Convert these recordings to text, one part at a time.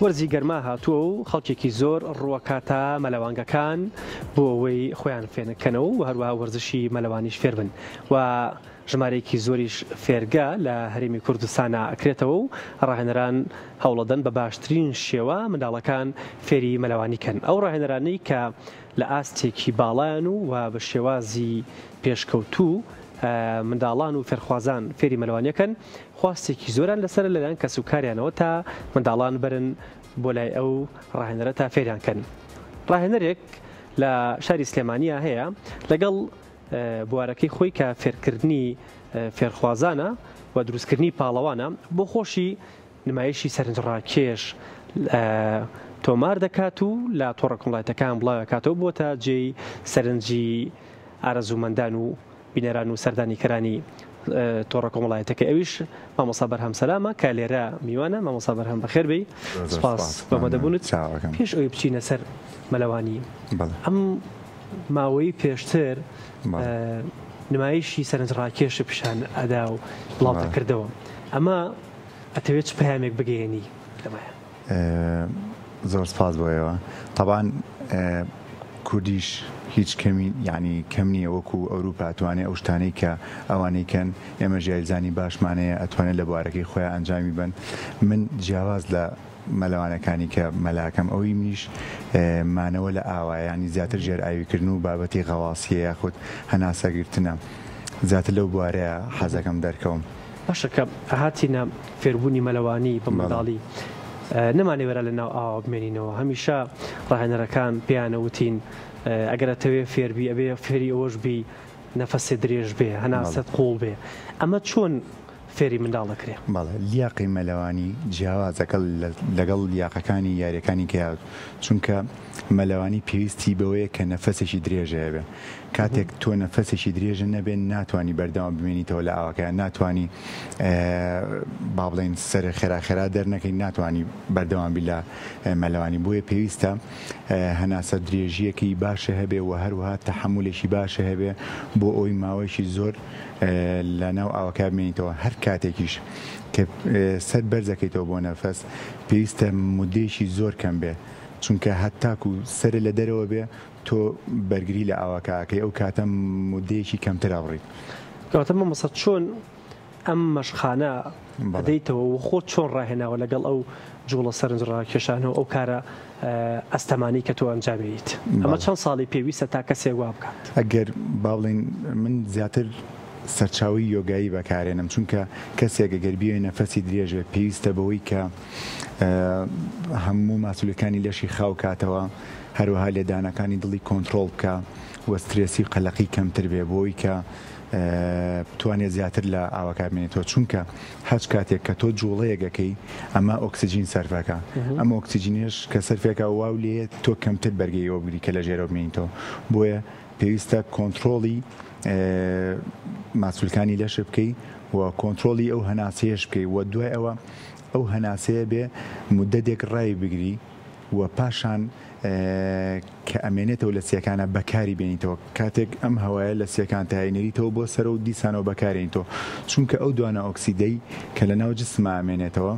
وەرزی گەرما هاتووە و خەڵکێکی زۆر ڕووەکاتە مەلەوانگەکان بۆ ئەوەی خۆیان فێنک کەنەوە و هەروەها وەرزشی مەلەوانیش فێربن و ژمارەیەکی زۆریش فێرگە لە هەرێمی کوردستانا ئەکرێتەوە و ڕاهێنەران هەوڵەدەن بە باشترین شێوە منداڵەکان فێری مەلەوانی کەن ئەو ڕاهێنەرانەی کە لە ئاستێکی باڵایان و و بە شێوازی پێشکەوتوو منداڵان و فێرخوازان فێری مەلەوانیەکەن خواستێکی زۆران لەسەرە لەلایەن کەسوکاریانەوە تا منداڵان بەرن بۆ لای ئەو ڕاهێنەرە تا فێریان کەن. ڕاهێنەرێک لە شاری سلێمانیا هەیە لەگەڵ بوارەکەی خۆی کە فێرکردنی فێرخوازانە و دروستکردنی پاڵەوانە بۆ خۆشی نمایشی سەرنجڕاکێش تۆمار دەکات و لە تۆڕە کۆمەڵایەتەکان بڵاوەکاتەوە بۆتە جێی سەرنجی ئارەزوومەندان و بینەران و سەردانیکەرانی تۆڕە کۆمەڵایەتەکەی ئەویش مامۆستا بەرهەم سەلامە کە لێرە میوانە. مامۆستا بەرهەم بەخێر بێی، سوپاس بۆ ئامادەبوونت. پێش ئەوەی بچینە سەر مەلەوانی، ئەم ماوەی پێشتر نمایشی سەرنجڕاکێشت پیشان ئەدا و بڵاوتە کردەوە، ئەمە ئەتەوێت چ پەیامێک بگەیەنی لەمایە؟ زۆر سپاس بۆ ئێوە. تەبان کوردیش هیچ کەمی یعنی کەم نییە وەکو ئەوروپا ئەتوانێ ئەو شتانەی کە ئەوانەی کەن ئێمەش یاریزانی باشمان هەیە ئەتوانێت لە بوارەکەی خۆیان ئەنجامی بن من جیاواز لە مەلەوانەکانی کە مەلاکەم ئەوی منیش مانەوە لە ئاوە ینی زیاتر ژێر ئاویکردن و بابەتی غەواسیە یاخود هەناسەگرتنە زیاتر لەو بوارەیە حەزەکەم دەرکەوم. باشە کە هاتینە فێربوونی مەلەوانی بە منداڵی نەمانەوێرا لە ناو ئاوا بمێنینەوە هەمیشە ڕاهێنەرەکان پێیانە وتین ئەگەر ئەتەوێ فێربی ئەبێ فێری ئەوەش بی نەفەسێ درێژ بێ هەناسەت قوڵ بێ ئەمە چۆن فێری منداڵ دەکرێ؟ بەڵێ لیاقەی مەلەوانی جیاوازە لەگەڵ لیاقەکانی یاریەکانی کە چونکە مەلەوانی پێویستی بەوەیە کە نەفەسێکی درێژە هەبێ کاتێک تۆ نەفەسێکی درێژە نەبێ ناتوانی بەردەوام بمێنیتەوە لە ئاوەکە ناتوانی با بڵێین سەر خێرا خێرا دەرنەکەی ناتوانی بەردەوام بی لە مەلەوانی بۆیە پێویستە هەناسە درێژیەکی باشە هەبێ و هەروەها تەحملێکی باشە هەبێ بۆ ئەوی ماوەیەکی زۆر لە ناو ئاوەکە بمێنیتەوە هەر کاتێکیش کە سەر بەرزەکەیتەوە بۆ نەفەس پێویستە مدەیەکی زۆر کەم بێ چونکە هەتاکو سەرە لە دەرەوە بێ تۆ بەرگری لە ئاواکە ئەکەی ئەو کاتە مودەیەکی کەمتر ئەبڕیت. کەواتە مامۆستا چۆن ئەم مەشقانە ئەدەیتەوە و خۆت چۆن ڕاهێناوە لەگەڵ ئەو جوڵە سەرنجڕاکێشانە و ئەو کارە ئەستەمانەی کە تۆ ئەنجامی دەیت؟ ئەمە چەند ساڵی پێویستە تا کەسێک وا بکات؟ ئەگەر با بڵێین من زیاتر سەرچاوەی یۆگایی بەکارێنم چونکە کەسێک ئەگەر بیەوێ نەفەسی درێژ بێت پێویستە بەوەی کە هەموو ماسولەکانی لەشی خاو کاتەوە هەروەها لێدانەکانی دڵی کۆنترۆڵ بکا و سترێسی و قەلەقی کەمتر بێ بۆی کە بتوانێت زیاتر لە ئاوەکە بمێنێتەوە چونکە هەچ کاتێک کە تۆ جوڵەیەک ئەکەی ئەمە ئۆکسجین سەرفەکە ئەم ئۆکسجینێش کە سەرفێکە واو لێ تۆ کەمتر بەرگەی ئەوە بگری کە لە ژێرەوە بمێنیتەوە بۆیە پێویستە کۆنترۆڵی ماسولکانی لەش بکەی و کۆنترۆڵی ئەو هەناسەیەش بکەی و دوای ئەوە ئەو هەناسەیە بێ مدەتێک ڕای بگری و پاشان کە ئەمێنێتەوە لە سیەکانە بەکاری بێنیتەوە کاتێک ئەم هەوایە لە سیەکان تاینەریتەوە بۆ سەرە و دیسانەوە بەکارێنیتەوە چونکە ئەو دوانە ئۆکسیدەی کە لە ناو جسما ئەمێنێتەوە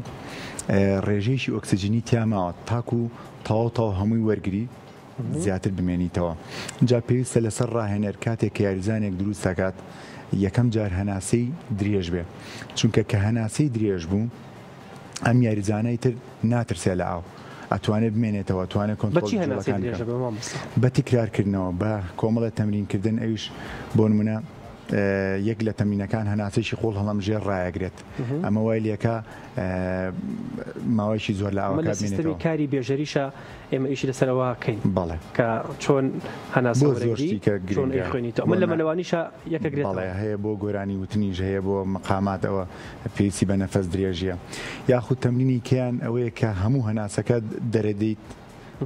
ڕێژەیەکی ئۆکسجینی تیا ماوە تاکو تەواو تەواو هەمووی وەرگری زیاتر بمێنیتەوە جا پێویستە لەسەر ڕاهێنەر کاتێک کە یاریزانێک دروست دەکات یەکەم جار هەناسەی درێژ بێ چونکە کە هەناسەی درێژ بوو ئەم یاریزانەی تر ناترسێ لە ئاو ئەتوانێت بمێنێتەوە توانێت کۆنترۆڵی جوڵەکان بکات بە تکرارکردنەوە بە کۆمەڵێ تەمرینکردن ئەویش بۆ نمونە یەک لە تەمرینەکان هەناسەیەکی قوڵ هەڵەمژێر ڕایەگرێت ئەمە وای لێکا ماوەیەکی زۆر لە ئاوەکە لە سیستەمی کاری بێژەریشە ئێمە ئیشی لەسەر ئەوە کەین بەڵێ کە چۆن هەناسە وەرەگری چۆن ئەیخوێنیتەوە ئەمە لە مەلەوانیشە یەکەگرێتەوە بەڵێ هەیە بۆ گۆرانی وتنیش هەیە بۆ مەقامات ئەوە پێویستی بە نەفەس درێژیە یاخود تەمرینی کەیان ئەوەیە کە هەموو هەناسەکە دەرەدەیت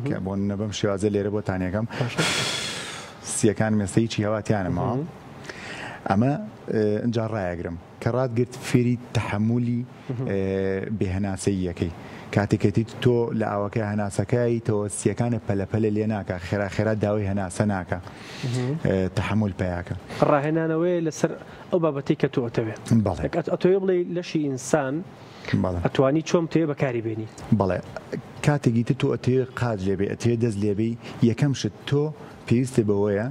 کە بۆ نمونە بەم شێوازە لێرە بۆتان یەکەم سیەکان مێستە هیچی هەواتیانەمەوە ئەمە ئینجا ڕایەگرم کە ڕاتگرت فێری تەحەمولی بێ هەناسەییەکەی کاتێک کە تیت تۆ لە ئاوەکە هەناسەکەیتەوە سیەکانە پەلە پەلە لێ ناکە خێرا خێرا داوای هەناسە ناکە تەحەمول پیاکە. ڕاهێنانەوەیە لەسەر ئەو بابەتەی کە تۆ ئەتەوێ بەڵێ ئەتەوێ بڵێی لەشی ئینسان بەڵێ ئەتوانی چۆن بتەوێ بەکاری بێنی. بەڵێ. کاتێکی تر تۆ ئەتەوێ قاچ لێبەی ئەتەوێ دەست لێبەی یەکەم شت تۆ پێویستت بەوەیە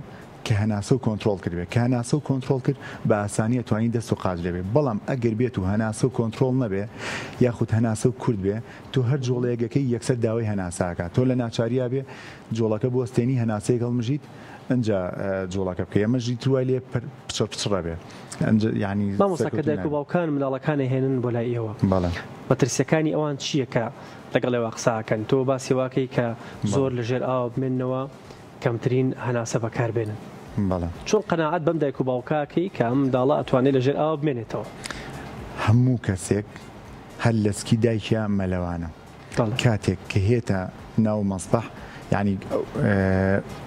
کە هەناسە و کۆنترۆڵ کردبێ کە هەناسە و کۆنترۆڵ کرد بە ئاسانی ئەتوانی دەست و قاچ لێبەی بەڵام ئەگەر بێت و هەناسە و کۆنترۆڵ نەبێ یاخود هەناسە و کورت بێ تۆ هەر جوڵەیەک ئەکەی یەکسەر داوای هەناسە ئەکات تۆ لە ناچاریا بێ جوڵەکە بوەستێنی هەناسەیەک هەڵمژیت ئنجا جوڵەکە بکەی ئەمەش ئیتر وای لێ پچڕ پچڕە بێ ئنجا یانی مامۆستا کە سەرکەوتوو دایک و نابی. باوکان مناڵەکان ئەهێنن بۆ لای ئێوە بەڵێ. مەترسیەکانی ئەوان چیە کە لەگەڵ ئێوە قسە ئەکەن تۆ باسی ئەوە ئەکەی کە زۆر بەڵێ. لە ژێر ئاوە بمێننەوە کەمترین هەناسە بەکار بێنن. بەڵێ. چۆن قەناعەت بەم دایک و باوکە ئەکەی کە ئەم منداڵە ئەتوانێ لە ژێر ئاوە بمێنێتەوە؟ هەموو کەسێک هەر لە سکی دایکیا مەلەوانە. کاتێک کە هێتە ناو مەسبەح یانی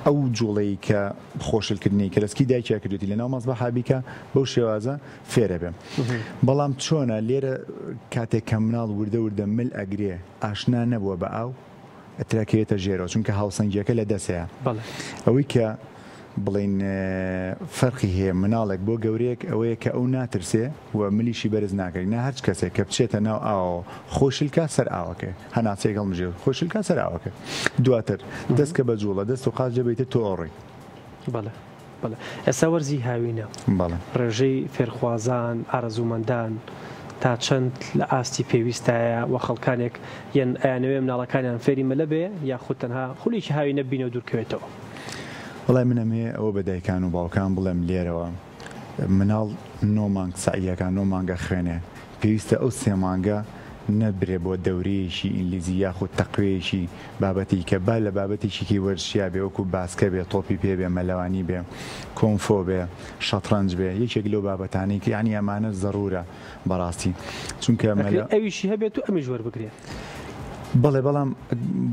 ئەو جوڵەی کە خۆشلکردنی کە لە سکی دایکیا کردوێتی لە ناو مەسبەحا بیکە بەو شێوازە فێرە بێ. بەڵام چۆنە لێرە کاتێک کە مناڵ وردە وردە مل ئەگرێ ئاشنا نەبووە بە ئاو ئەترەکەوێتە ژێرەوە چونکە هاوسەنگیەکە لە دەستەیە. ئەوەی کە بڵێین فەرقی هەیە مناڵێک بۆ گەورەیەک ئەوەیە کە ئەو ناترسێ و ملیشی بەرز ناکەی نا هەرچ کەسێک کە بچێتە ناو ئاوەوە خۆی شلکا سەر ئاوەکەی هەناسەیەک هەڵمژێ خۆی شلکا سەر ئاوەکەی دواتر دەست کە بە جوڵە دەست و قاچ دەبەیتە تۆ ئەڕۆی. بەڵێ بەڵێ ئێستا وەرزی هاوینە بەڵێ. ڕێژەی فێرخوازان، ئارەزوومەندان تا چەند لە ئاستی پێویستایە و خەڵکانێک یەن ئەیانەوێ مناڵەکانیان فێری مەلە بێ یاخود تەنها خولێکی هاوینە ببینە و دوورکەوێتەوە؟ وەڵای من ئەمەوێ ئەوە بە دایکان و باوکان بڵێم لێرەوە مناڵ نۆ مانگ سەعیەکا نۆ مانگ ئەخوێنێ پێویستە ئەو سێ مانگە نەبرێ بۆ دەورەیەکی ئینگلیزی یاخود تەقوێیەکی بابەتی کە با لە بابەتێکی کەی وەرزشیا بێ وەکو باسکە بێ تۆپی پێ بێ مەلەوانی بێ کۆنفۆ بێ شەتڕەنج بێ یەکێک لەو بابەتانەی کە یانی ئەمانە زەڕورە بەڕاستی چونکە ئەکرێ ئەویشی هەبێت و ئەمیش وەربگرێ. بەڵێ بەڵام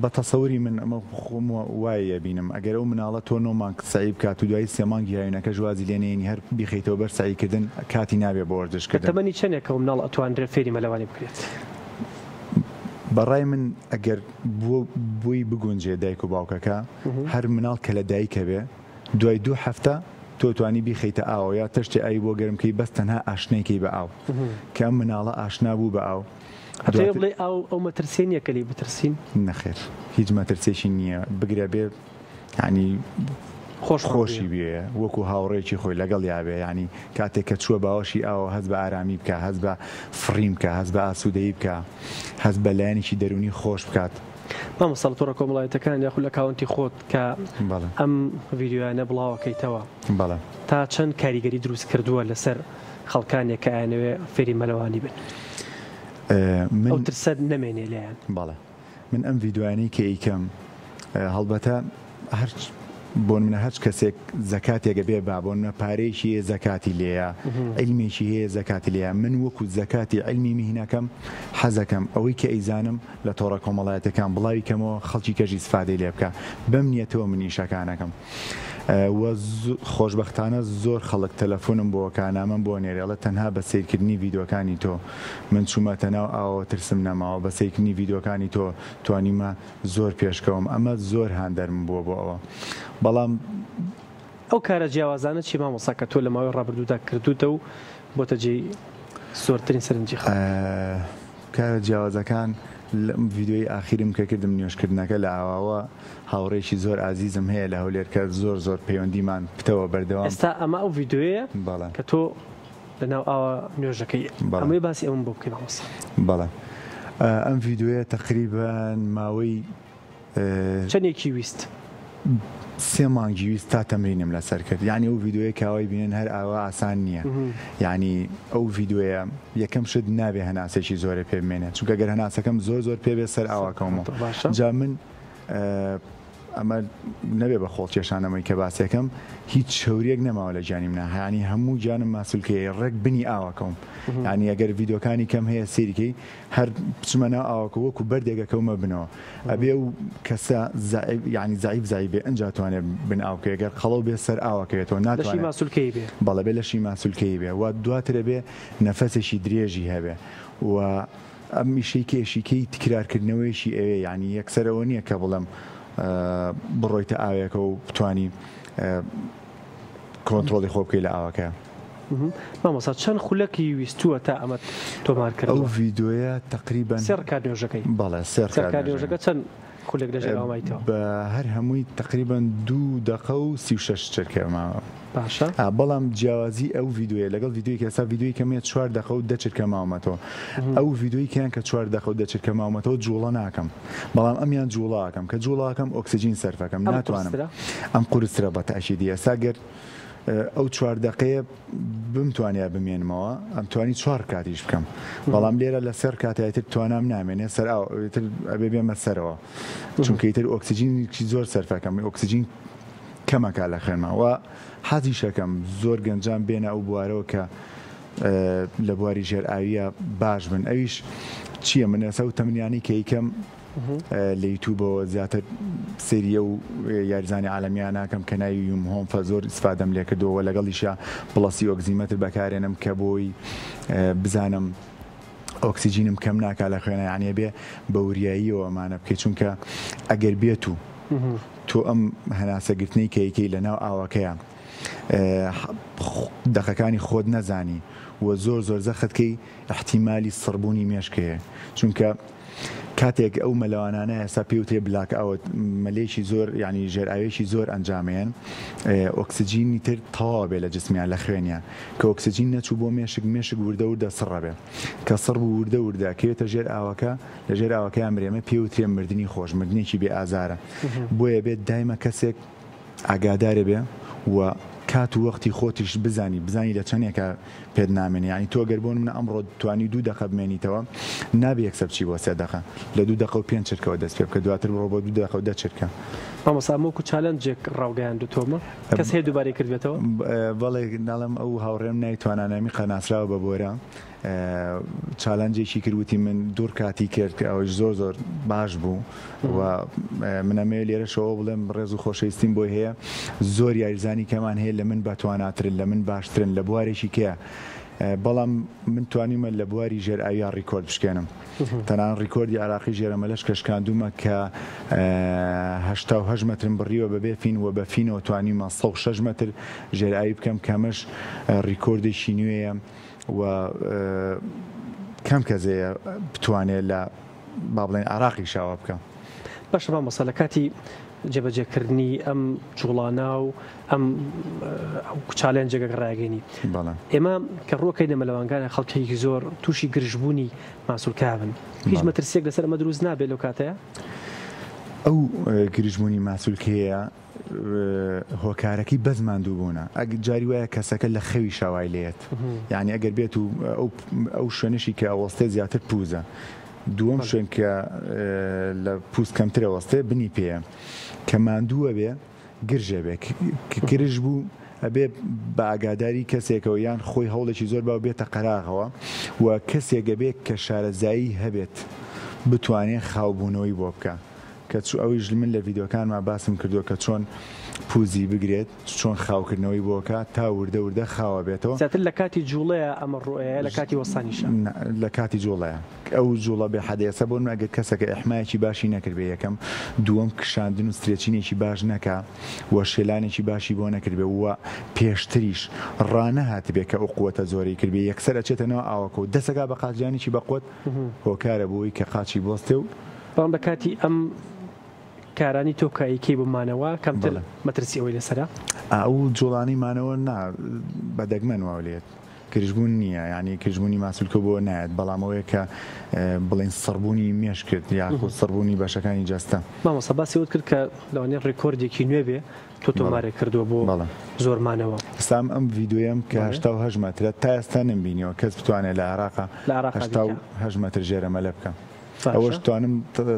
بە تەسەوری من ئەمە خۆم وای ئەبینم ئەگەر ئەو مناڵە تۆ نۆ مانگ سەعی بکات و دوایی سێ مانگی هاوینەکەش وازی لێ نەیەنی هەر بیخەیتەوە بەر سەعی کردن کاتی نابێ بۆ وەرزش لە کردن. تەمەنی چەنێکەوە مناڵ ئەتوانرێ فێری مەلەوانی بکرێت؟ بە ڕای من ئەگەر بۆی بگونجێ دایک و باوکەکە هەر مناڵ کە لە دایکە بێ دوای دوو هەفتە تۆ توانی بیخەیتە ئاوەوە یا تەشتێ ئاوی بۆ گەرم کەی بەس تەنها ئاشنای کەی بە ئاو کە ئەم مناڵە ئاشنا بوو بە ئاو ئەتەوێ دواتر بڵێی ئاو ئەو مەترسیە نیە کە لێی بترسین؟ نەخێر هیچ مەترسیەکی نیە بگرە بێ یانی خۆشمان خۆشی بوێ. بوێ وەکو هاوڕێیەکی خۆی لەگەڵیا بێ یانی کاتێک کە چووە باوەشی ئاوەوە هەست بە ئارامی بکا هەست بە فڕین بکا هەست بە ئاسوودەیی بکا هەست بە لایەنێکی دەروونی خۆش بکات. مامۆستا لە تۆڕە کۆمەڵایەتەکان یاخود لە account ی خۆت کە بەڵێ. ئەم ڤیدیۆیانە بڵاوەکەیتەوە بەڵێ. تا چەند کاریگەری دروست کردووە لەسەر خەڵکانێک کە ئەیانەوێ فێری مەلەوانی بن من ئەو ترسە نەمێنێ لێیان؟ بەڵێ من ئەم ڤیدیۆیانەی کە ئەیکەم هەڵبەتە هەر بۆ نمونە هەرچ کەسێک زەکاتێک ئەبێ با بۆ نمونە پارەیەکی هەیە زەکاتی لێیە عیلمێکی هەیە زەکاتی لێیە من وەکو زەکاتی عیلمی میهنەکەم حەزەکەم ئەوەی کە ئەیزانم لە تۆڕە کۆمەڵایەتەکان بڵاوی کەمەوە خەڵکی کەش ئیسفادەی لێ بکا بەم نیەتەوە من ئیشەکانەکەم وە خۆشبەختانە زۆر خەڵک تەلەفونم بۆ ئەکا نامەم بۆ ئەنێرێ ئەڵێ تەنها بە سەیرکردنی ڤیدۆکانی تۆ من چومەتە ناو ئاوەوە ترسم نەماوە بە سەیرکردنی ڤیدۆکانی تۆ توانیمە زۆر پێشکەوم ئەمە زۆر هاندەرم بووە بۆ ئەوە بەڵام. ئەو کارە جیاوازانە چی مامۆستا کە تۆ لە ماوەی ڕابردوودا کردووتە و بۆتە جێی زۆرترین سەرنجی خەڵک؟ کارە جیاوازەکان لەم ڤیدیۆی ئاخیرم کە کردم نوێژکردنەکە لە ئاواوە هاوڕێیەکی زۆر ئازیزم هەیە لە هەولێر کە زۆر زۆر پەیوەندیمان پتەوە بەردەوام. ئێستا ئەمە ئەو ڤیدیۆیەیە بەڵێ. کە تۆ لە ناو ئاوا نوێژەکەی بەڵێ. ئەمەوێ باسی ئەوەم بۆ بکەی مامۆستا. بەڵێ ئەم ڤیدیۆیە تەقریبەن ماوەی. چەنێکی ویست؟ سێ مانگی ویست تا تەمرینم لەسەر کرد یانی ئەو ڤیدیۆیە کاوای بینن هەر ئاوا ئاسان نییە یانی ئەو ڤیدیۆیە یەکەم شت نابێ هەناسێکی زۆرێ پێ بمێنێ چونکە گەر هەناسەکەم زۆر زۆر پێ بێ سەر ئاواکەومەوە جا من ئەمە نەبێ بە خۆڵ کێشانەمەی کە باسێکم هیچ چەوریەک نەماوە لە گیانی منە هەیانی هەموو گیانم ماسولکەیە ڕێک بنی ئاواکەوم یانی ئەگەر ڤیدیۆکانی کەم هەیە سەیرکەی هەر بچمە ناو ئاوەکە وەکو بەردێک ئەکەومە بنەوە ئەبێ ئەو کەسە زەعیف یانی زەعیف زەعیف بێ ئنجا توانێ بن ئاو بکەوێ گەر قەڵەو بێ سەر ئاو ئەکەوێتەوە لەشی ناتوانێ ماسولکەیی بێ. بەڵێ بێ لەشی ماسولکەیی بێ وە دواتر ئەبێ نەفەسێکی درێژی هەبێ و ئەم ئیشەی کە ئێشیکەی تکرار کردنەوەیەکی ئەوێ یانی یەکسەر ئەوە نییە کە بڵێم بڕۆیتە ئاوێکەوە و بتوانی کۆنترۆڵی خۆ بکەی لە ئاوەکە. مامۆستا چەند خولەکی ویستووە تا ئەمەت تۆمار ئەو کردووە؟ ڤیدۆیە تەقریبەن سێ ڕکات نوێژەکەی. بەڵێ سێ سێ ڕکات ڕکات نوێژەکە. نوێژەکە چەند خولەک لە ژێر ئاو مایتەوە؟ بە هەر هەمووی تەقریبەن دوو دەقە و 36 چرکە ماوە. باشە. ئا بەڵام جیاوازی ئەو ڤیدۆیە لەگەڵ ڤیدۆی کە ئێستا ڤیدۆی کەم هەیە چوار دەقە و دە چرکە ماومەتەوە. ئەو ڤیدۆی کەیان کە چوار دەقە و دە چرکە ماومەتەوە جووڵە ناکەم. بەڵام ئەمیان جووڵە ئەکەم. کە جووڵە ئەکەم ئۆکسجین سەرفەکەم. ئەم ناتوانم. قورسترە؟ ئەم قورسترە بە تەئکیدی. ئێستا گەر ئەو چوار دەقەیە بمتوانیا بمێنمەوە ئەمتوانی چوار کاتیش بکەم بەڵام لێرە لە سێ کاتای تر توانام نامێنێ سەر ئاو تر ئەبێ بێمە سەرەوە چونکە ئیتر ئۆکسجینێکی زۆر سەرفەکەم ئۆکسجین کەمەکە لە خوێنمەوە حەزیشەکەم زۆر گەنجان بێنە ئەو بوارەوە کە لە بواری ژێر ئاویە باش بن ئەویش چییە من ئێستا و تەمنیانی کە یکەم لە یوتوبەوە زیاتر سەیری ئەو یاریزانی عالەمیان ناکەم کە ناوی ویم هۆمفە زۆر ئیسفادەم لێکردووە لەگەڵیشا pulse oximeter بەکارێنم کە بۆی بزانم ئۆکسجینم کەم ناکا لە خوێنە یعنی بێ بە وریاییەوە ئەمانە بکەیت چونکە ئەگەر بێت و تۆ ئەم هەناسەگرتنەی کە یکەی لە ناو ئاوەکەیە دەقەکانی خۆت نەزانی و زۆر زۆر زەختکەی احتیمالی سڕبوونی مێشک هەیە چونکە کاتێک ئەو مەلەوانانە ئێستا پێی وترێ blackout مەلێکی زۆر یعنی ژێرئاوێکی زۆر ئەنجامێن ئۆکسجینی تر تەواو بێ لە جسمیان لە خوێنیان کە ئۆکسجین نەچوو بۆ مێشک مێشک وردە وردە سڕە بێ کە سڕ بوو وردە وردە کەوێتە ژێر ئاوەکە لە ژێر ئاوەکەیان مرێمە پێی وترێ مردنی خۆش مردنێکی بێ ئازارە بۆیە بێت دایمە کەسێک ئاگادارێ بێ و کات و وەختی خۆتیش بزانی بزانی لە چەنێکا پێت نامێنێ یانی تۆ گەر بۆ نمونە ئەمڕۆ توانی دوو دەقە بمێنیتەوە نابێ یەکسەر بچی بۆ سێ دەقە لە دوو دەقە و پێنج چرکەوە دەست پێ بکە دواتر بڕۆ بۆ دوو دەقە و دە چرکە. مامۆستا ئەمە وەکو challenge ێک ڕاوگەیاندوتۆمە کەس هەیە دووبارەی کردبێتەوە؟ بەڵێ ناڵێم ئەو هاوڕێم ناوی توانا نامیقە ناسراوە بە بۆرە challenge ێکی کرد وتی من دوو ڕکاتی کرد کە ئەوەیش زۆر زۆر باش بوو و من ئەمەوێ لێرەشەوە بڵێم ڕێز و خۆشەویستیم بۆی هەیە زۆر یاریزانی کەمان هەیە لە من بەتواناترن لە من باشترن لە بوارێکی کەیە بەڵام من توانیمە لە بواری ژێر ئاویا ڕیکۆرد بشکێنم تەنان ڕیکۆردی عراقی ژێرە مەلەش کە شکاندومە کە 88 مەترم بڕیوە بەبێ فین و بە فینەوە توانیمە 106 مەتر ژێرئاوی بکەم کەمەش ڕیکۆردێکی نوێیە و کەم کەس هەیە بتوانێت لە با بڵێن عێراقیشا وا بکا. باشە مامۆستا لە کاتی جێبەجێکردنی ئەم جوڵانە و ئەم challenge ێکە کە ڕاگەینی ئێمە کە ڕۆکەی مەلەوانگانە خەڵکێکی زۆر تووشی گرژبوونی ماسولکە بن هیچ مەترسیەک لەسەر ئەمە دروست نابێت لەو کاتەیە؟ ئەو گرژبوونی ماسولکەیە هۆکارەکەی بەس ماندووبوونە ئەگ جاری وایە کەسەکە لە خەویشا وای لێت یعنی ئەگەر بێت و ئەو شوێنشی کە ئەوەستێ زیاتر پوزە دووەم شوێن کە لە پوست کەمترە وەستێ بنی پێیە کە ماندووە بێ گرژە بێ گرژ بوو ئەبێ بە ئاگاداری کەسێکەوە یان خۆی هەوڵێکی زۆر باو بێتە قەراغەوە و کەسێک ئەبێ کە شارەزایی هەبێت بتوانێ خاوبوونەوەی بۆ بکە کە چو ئەویش من لە ڤیدۆکانما باسم کردوە کە چۆن پوزی بگرێت چۆن خاوکردنەوەی بۆ کا تا وردە وردە خاوە بێتەوە. زیاتر لە کاتی جوڵەیە ئەمە ڕوئەیە لە کاتی وەستانیشە؟ نا لە کاتی جوڵەیە ئەو جوڵە بێ حەدە ئێستا بۆ نمونە ئەگەر کەسەکە ئیحمایەکی باشی نەکردبێ یەکەم دووەم کشاندن و stretching ێکی باش نەکا و شێلانێکی باشی بۆ نەکردبێ و پێشتریش ڕانەهاتبێ کە ئەو قوەتە زۆرەی کردبێ یەکسەر ئەچێتە ناو ئاوەکە و دەسەکا بە قاچدانێکی بەقوەت هۆکارە بۆی کە قاچی بوەستێ و بەڵام لە کاتی ئەم کارانی تۆ کە ئەیکەی بۆ مانەوە کەمتر مەترسی ئەوەی لەسەرە؟ ئەو جوڵانەی مانەوە نا بە دەگمەن واو لێت کرژبوون نییە یعنی کرژبوونی ماسولکە بۆ نایەت بەڵام ئەوەیە کە بڵێن سڕبوونی مێشکت یاخود سڕبوونی بەشەکانی جەستە. مامۆستا باسی ئەوەت کرد کە لەوانەیە ڕیکۆردێکی نوێ بێ تۆ تۆمارێک کردووە بۆ زۆر مانەوە. ئێستا ئەم ڤیدیۆیەم کە 88 مەترە تا ئێستا نەمبینیوە کەس بتوانێت لە عێراقا 88 مەتر ژێرە مەلە بکا. ئەوەش توانم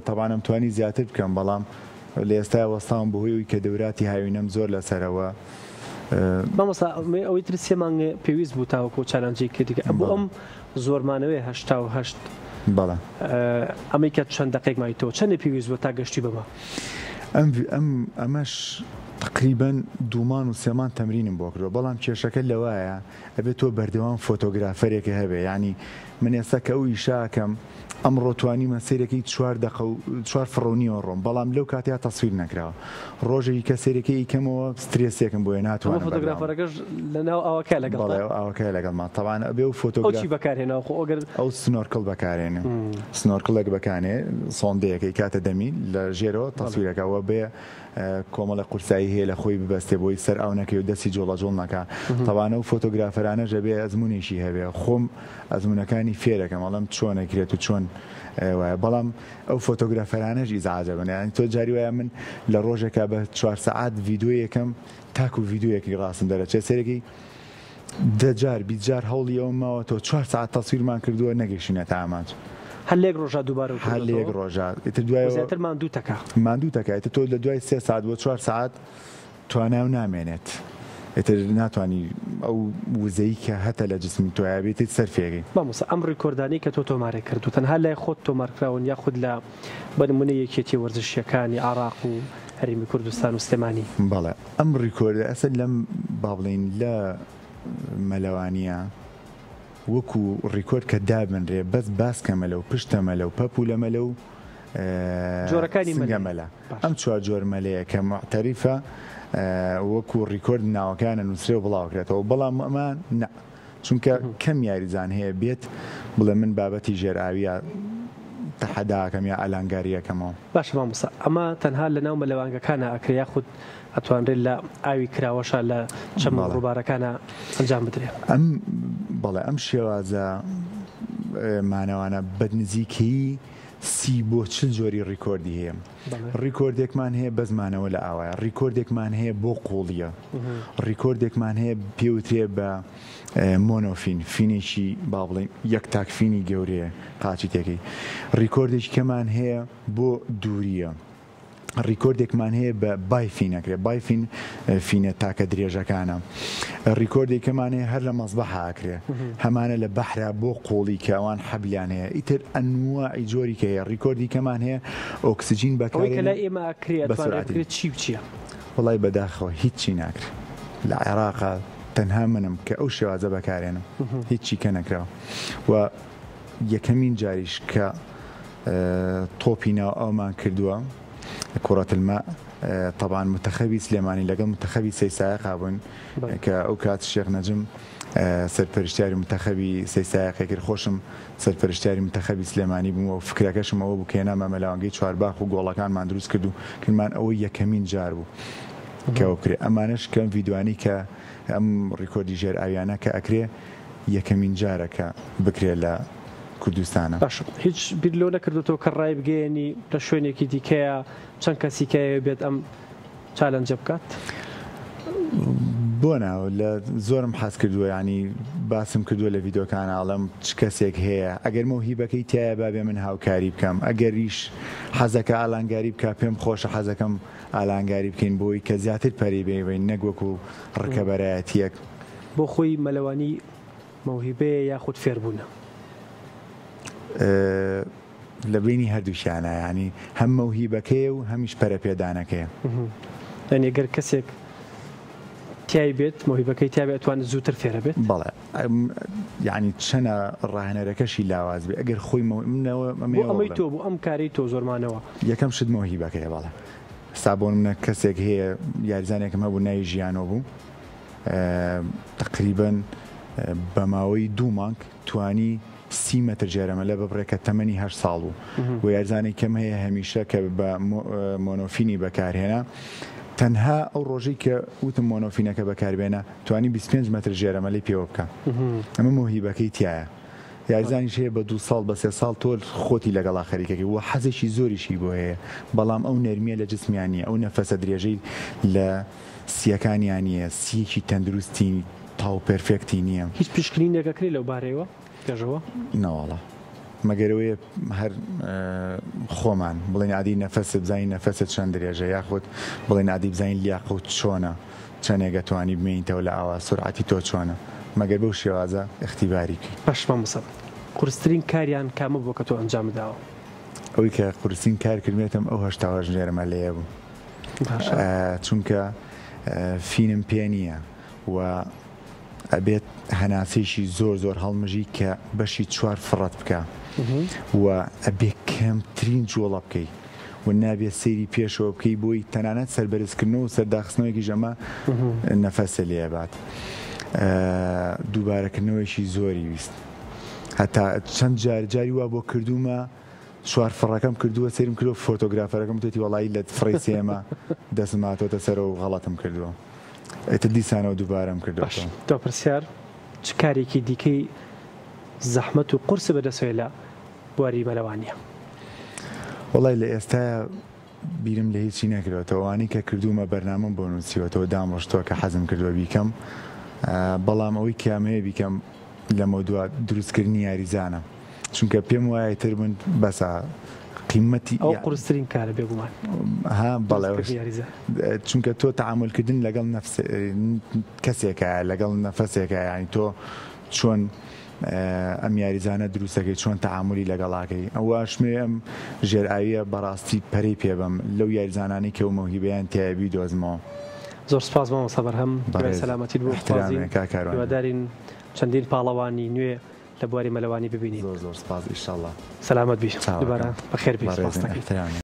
تەبعەن ئەمتوانی زیاتر بکەم بەڵام لە ئێستایا وەستاوم بەهۆی ئەوی کە دەوراتی هاوینەم زۆر لەسەرەوە. مامۆستا ئەوەی تر سێ مانگ پێویست بوو تاوەکو challenge ی کردی کە بۆ ئەم زۆرمانەوەی 88 بەڵێ ئەمەی کە چەند دەقێک مایتەوە چەندێ پێویست بوو تا گەشتی بەمە؟ ئەم ئەم ئەمەش تقریبا دوومان و سێمان تەمرینم بۆ کردووە بەڵام کێشەکە لەوایە ئەبێت تۆ بەردەوام photographer ێکە هەبێ یعنی من ئێستا کە ئەو ئیشە ئەکەم ئەمڕۆ توانیمە سەیرەکەی چوار دەقە و چوار فڕە و نیوە ڕۆم بەڵام لەو کاتەیا تەسویر نەکراوە ڕۆژێکی کە سەیرەکەی ئیکەمەوە سترێسێکم بۆیە ئەمە ناتوانم بەردەوام فۆتۆگرافەرەکەش لە ناو ئاوەکەیا لەگەڵتە؟ بەڵێ ئەو ئاوەکەیە لەگەڵما تەبعەن ئەبێ ئەو ئەو فۆتۆگراف چی بەکارهێناوە خۆ ئەگەر ئەو snorkel بەکارێنێ snorkel ێک بەکانێ سۆندەیەکەی کاتە دەمی لە ژێرەوە بەڵێ. تەسویرەکە وە بێ کۆمەڵێ قورسایی هەیە لە خۆی ببەستێ بۆی سەر ئاو نەکەوێ و دەستی جوڵە جوڵ نەکا تەبعەن ئەو فۆتۆگرافەرانەش ئەبێ ئەزموونێکی هەبێ خۆم ئەزموونەکانی فێرەکەم ئەڵێم چۆن ئەکرێت و چۆن وایە بەڵام ئەو فۆتۆگرافەرانەش ئیزعاجە بن یانی تۆ جاری وایە من لە ڕۆژێکا بە چوار سەعات ڤیدیۆیەکەم تاکو ڤیدیۆیەکی ڕاستم دەرەچێت سەیرەکەی دە جار 20 جار هەوڵی ئەوم ماوە تۆ چوار سەعات تەسویرمان کردووە نەگەیشتینەتە ئامانج. هەر لە یەک ڕۆژا دووبارەو هەر لە یەک کردۆتەوە؟ ڕۆژا ئیتر و دوایەوە زیاتر ماندووتەکا. ماندووتەکا ئیتر تۆ لە دوای سێ سەعات بۆ چوار سەعات تواناو نامێنێت ئیتر ناتوانی ئەو وزەی کە هەتە لە جسمی تۆیا بێ ئیتر سەرفی ئەکەی. مامۆستا ئەم ڕیکۆردانەی کە تۆ تۆمارت کردووە تەنها لای خۆت تۆمار کراون یاخود لە بە نموونە یەکێتیە وەرزشیەکانی عێراق و هەرێمی کوردستان و سلێمانی؟ بەڵێ ئەم ڕیکۆردە ئەسە لەم با بڵێین لە مەلەوانیە وەکو ڕیکۆرد کە دابنرێ بەس باسکە مەلە و پشتە مەلە و پەپولە مەلە و جۆرەکانی سنگە مەلەیە مەلە باش. ئەم چوار جۆر مەلەیە کە موعتەریفە وەکو ڕیکۆرد ناوەکەیان ئەنوسرێ و بڵاوکرێتەوە بەڵام ئەمە نا چونکە کەم یاریزان هەیە بێت بڵێ من بابەتی ژێرئاویە تەحەداکەم یا ئالانگاریەکەمەوە. باشە مامۆستا ئەمە تەنها لەناو مەلەوانگەکانا ئەکرێ یاخود ئەتوانرێت لە ئاوی کراوەشا لە چەم و بەڵێ. ڕووبارەکانا ئەنجام بدرێ؟ ئەم بەڵێ ئەم شێوازە مانەوانە بە نزیکەیی 30 بۆ 40 جۆری ڕیکۆردی هەیە. ڕیکۆردێکمان هەیە بەس مانەوە لە ئاوایە، ڕیکۆردێکمان هەیە بۆ قوڵیە، ڕیکۆردێکمان هەیە پێوترێ بە monofin، fin ێکی با بڵێین یەک تاک fin ی گەورەیە قاچی تێکەی، ڕیکۆردێکی کەمان هەیە بۆ دووریە. ڕیکۆردێکمان هەیە بە bifin ئەکرێ، bifin fin ە تاکە درێژەکانە. ڕیکۆردێکەمان هەیە هەر لە مەسبەحا ئەکرێ، هەمانە لە بەحرا بۆ قوڵی کە ئەوان حەبلیان هەیە، ئیتر ئەنواعی جۆری کە هەیە. ڕیکۆردی کەمان هەیە ئۆکسجین ئەوەی کە بەکارێنن لای ئێمە ئەکرێ بە ئەتوانرێ سورعەتی. بکرێ چی و چییە؟ وەڵای بەداخەوە هیچی ناکرێ لە عێراقا تەنها منم کە ئەو شێوازە بەکارێنم هیچی کە نەکراوە و یەکەمین جاریش کە تۆپی ناو ئەومان کردووە كرة الماء تەبعەن مونتەخەبی سلێمانی لەگەڵ مونتەخەبی سەیسایەقا بووین کە ئەو کات شێخ نەجم سەرپەرشتیاری مونتەخەبی سەیسایەقی کرد خۆشم سەرپەرشتیاری مونتەخەبی سلێمانی بووم و فکرەکەشم ئەوە بوو کە هێنامان مەلاوانگەی چوارباخ و گۆڵەکانمان دروست کرد و کردمان ئەوە یەکەمین جار بوو کە ئەوە بکرێ ئەمانەش کەم ڤیدیۆانی کە ئەم ڕیکۆردی ژێر ئاویانە کە ئەکرێ یەکەمین جارە کە بکرێ لە کوردستانە. باشە هیچ بیر لەوە نەکردۆتەوە کە ڕایبگەیەنی لە شوێنێکی دیکەیە چەند کەسی کە ئەیەوێ بێت ئەم challenge ە بکات؟ بۆ نا لە زۆرم حەز کردووە یانی باسم کردووە لە ڤیدۆکان ئاڵم چ کەسێک هەیە ئەگەر مەوهیبەکەی تایە بابێ من هاوکاری بکەم ئەگەریش حەزەکە ئالانگاری بکە پێم خۆشە حەزەکەم ئالانگاری بکەین بۆی کە زیاتر پەری بێ نەک وەکو ڕکەبەرایەتیەک. بۆ خۆی مەلەوانی مەوهیبەیە یاخود فێربوونە؟ لە بەینی هەردووکیانە یانی هەم مەوهیبەکەیە و هەمیش پەرەپێدانەکەیە. یانی گەر کەسێک تیای بێت مەوهیبەکەی تیا بێت ئەتوانێت زووتر فێرە بێت؟ بەڵێ یانی چەنە ڕاهێنەرەکەشی لاواز بێ ئەگەر خۆی منەوە بۆ ئەمەی تۆ بۆ ئەم کارەی تۆ زۆرمانەوە. یەکەم شت مەوهیبەکەیە بەڵێ ستا بۆ نمونە کەسێک هەیە یاریزانێکم هەبوو ناوی ژیانۆ بوو تەقریبەن بە ماوەی دوو مانگ توانی سی مەتر ژێرەمەلە ببڕێ کە تەمەنی هەشت ساڵ بوو و یاریزانێک کەم هەیە هەمیشە کە بە monofin ی بەکارهێنا تەنها ئەو ڕۆژەی کە وتم monofin ەکە بەکاربێنە توانی 25 مەتر ژێرەمەلەی پێوە بکە ئەمە مۆهیبەکەی تایە یاریزانیش هەیە بە دوو ساڵ بە سێ ساڵ تۆ خۆتی لەگەڵا خەریکەکەی و حەزێکی زۆریشی بۆ هەیە بەڵام ئەو نەرمیە لە جسمیان نییە ئەو نەفەسە درێژەی لە سیەکانیان نییە سیەکی تەندروستی تاو perfect ی نییە. هیچ پشکنینێک ئەکرێ لەو بارەیەوە پێشەوە؟ نەواڵا مەگەر ئەوەیە هەر خۆمان بڵێن ئادی نەفەست بزانین نەفەست چەند درێژە یاخود بڵێن ئادی بزانین لیاقەوت چۆنە چەنێک ئەتوانی بمێنیتەوە لە ئاوا سورعەتی تۆ چۆنە مەگەر بەو شێوازە ئیختیباری بکەی. باش مامۆستا قورسترین کاریان کامە بووە کە تۆ ئەنجامت داوە؟ ئەوەی کە قورسترین کار کردبێتم ئەو 88 ژێرەمەلەیە بوو باشە. چونکە fin م پێ نییە و. ئەبێت هەناسەیەکی زۆر زۆر هەڵمژی کە بەشی چوار فڕەت بکا و ئەبێ کەمترین جوڵە بکەی و نابێ سەیری پێشەوە بکەی بۆی تەنانەت سەربەرزکردنەوە و سەرداخستنەوەیەکیش ئەمە نەفەسە لێ ئەبات دووبارەکردنەوەیەکی زۆری ویست هەتا چەند جار جاری وا بۆ کردوومە چوار فڕەکەم کردووە سەیرم کردووە فۆتۆگرافەرەکەم وتێتی وەڵایی لە فڕەی سێیەما دەستم هاتۆتە سەرەوە و غەڵەتم کردووە ئیتر دیسانەوە دووبارەم باش کردۆتەوە. دوا پرسیار، چ کارێکی دیکەی زەحمەت و قورست بەدەستەوەیە لە بواری مەلەوانییە؟ وەڵای لە ئێستایا بیرم لە هیچی نەکردۆتەوە ئەوانەی کە کردوومە بەرنامەم بۆ نووسیوەتەوە دامڕشتووە کە حەزم کردووە بیکەم بەڵام ئەوەی کە ئەمەوێ بیکەم لەمەودوا دروستکردنی یاریزانە چونکە پێم وایە تر من بەسە قیمەتی ئەو قورسترین کارە بێگومان ها بەڵێ چونکە تۆ تەعامولکردن لەگەڵ نەفس کەسێکە لەگەڵ نەفەسێکە یانی تۆ چۆن ئەم یاریزانە دروستەکەی چۆن تەعامولی لەگەڵاکەی ئەواشمێ ئەم ژێرئاویە بەڕاستی پەرەی پێبەم لەو یاریزانانەی کە مەوهیبەیان تیایە بیدۆزمەوە. زۆر سپاس مامۆستا بەرهەم هیوای سەلامەتیت بۆ بخوازین هیوادارین چەندین پاڵەوانی نوێ لە بواری مەلەوانی ببینین. زۆر زۆر سپاس ئیشەڵا. سەلامەت بی دووبارە بەخێر بێی سپاس دەکەین.